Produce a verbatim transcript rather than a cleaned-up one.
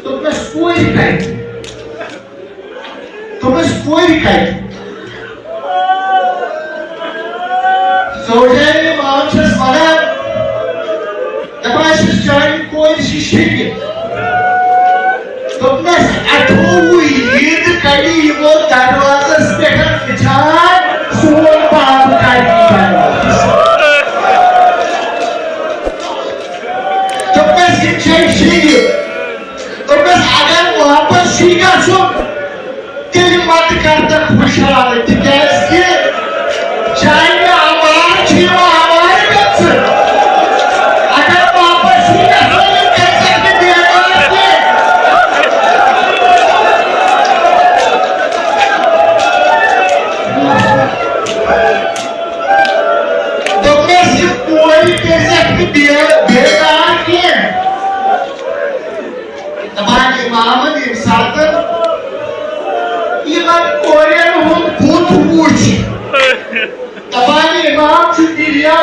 دوٚپمَس، کورِ کَتہِ؟ دوٚپمَس، کورِ کَتہِ؟ زوجین امام چھَس وَنان، دَپان چھِس، چانہِ کورِ چھِ شیٚنگِتھ۔ دوٚپنَس، اَٹھووُہ عیٖد کَڑِ یِمو دروازَس پٮ۪ٹھ بِچار، سون باب کَڑِ یہِ دروازَس۔ دوٚپنَس، یِم چھَے شیٚنگِتھ۔ دوٚپنَس، اگر واپس چھُے گژھُن، تیٚلہِ مت کر تہٕ خۄشحال، تِکیٛازِ کہِ چانہِ عمارٕ چھِ یِوان عمارٕ گٔژھٕ۔ اگر واپس چھُے گژھُن، یِم کٔرۍ زٮ۪کھ نہٕ بیکار کینٛہہ۔ دوٚپنَس، یِم کورِ کٔرۍ زٮ۪کھ نہٕ بے-، بیکار کینٛہہ۔ دَپان اِمامَن ییٚمہِ ساتہٕ یِمَن کورٮ۪ن ہُنٛد بُتھ وُچھ، دَپان اِمام چھُ گِریان،